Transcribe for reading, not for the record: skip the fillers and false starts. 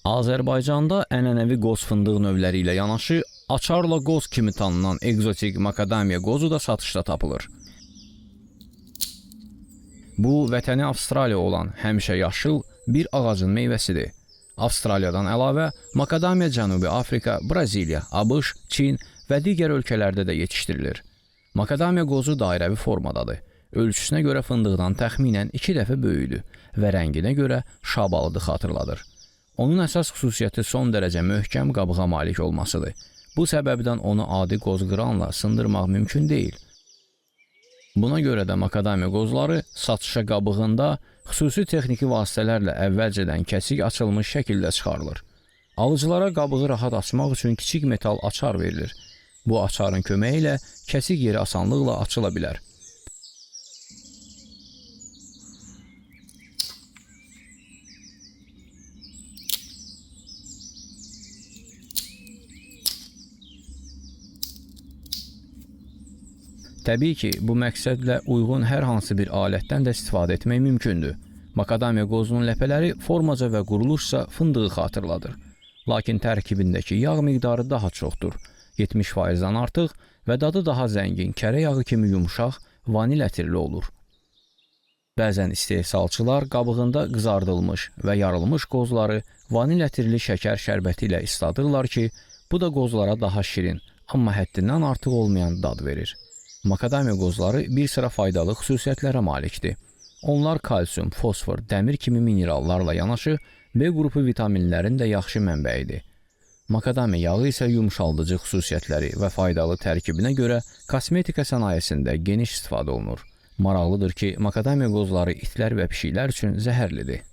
Azərbaycanda ənənəvi qoz fındıq növləri ilə yanaşı, açarla qoz kimi tanınan ekzotik makadamiya qozu da satışda tapılır. Bu, vətəni Avstraliya olan həmişə yaşıl bir ağacın meyvəsidir. Avstraliyadan əlavə, makadamiya Cənubi Afrika, Braziliya, ABŞ, Çin və digər ölkələrdə də yetişdirilir. Makadamiya qozu dairəvi formadadır. Ölçüsünə görə fındıqdan təxminən 2 dəfə böyükdür və rənginə görə şabalıdı xatırladır. Onun əsas xüsusiyyəti son dərəcə möhkəm qabığa malik olmasıdır. Bu səbəbdən onu adi qozqıranla sındırmaq mümkün deyil. Buna görə də makadamiya qozları satışa qabığında xüsusi texniki vasitələrlə əvvəlcədən kəsik açılmış şəkildə çıxarılır. Alıcılara qabığı rahat açmaq üçün kiçik metal açar verilir. Bu açarın köməyi ilə kəsik yeri asanlıqla açıla bilər. Təbii ki, bu məqsədlə uyğun hər hansı bir alətdən də istifadə etmək mümkündür. Makadamiya qozunun ləpələri formaca və quruluşsa fındığı xatırladır. Lakin tərkibindəki yağ miqdarı daha çoxdur. 70%-dan artıq və dadı daha zəngin, kərə yağı kimi yumşaq, vanil ətirli olur. Bəzən istehsalçılar qabığında qızardılmış və yarılmış qozları vanil ətirli şəkər şərbəti ilə isladırlar ki, bu da qozlara daha şirin, amma həddindən artıq olmayan dad verir. Makadamiya qozları bir sıra faydalı xüsusiyyətlərə malikdir. Onlar kalsium, fosfor, dəmir kimi minerallarla yanaşı B qrupu vitaminlərin də yaxşı mənbəyidir. Makadamiya yağı isə yumşaldıcı xüsusiyyətləri və faydalı tərkibinə görə kosmetika sənayesində geniş istifadə olunur. Maraqlıdır ki, makadamiya qozları itlər və pişiklər üçün zəhərlidir.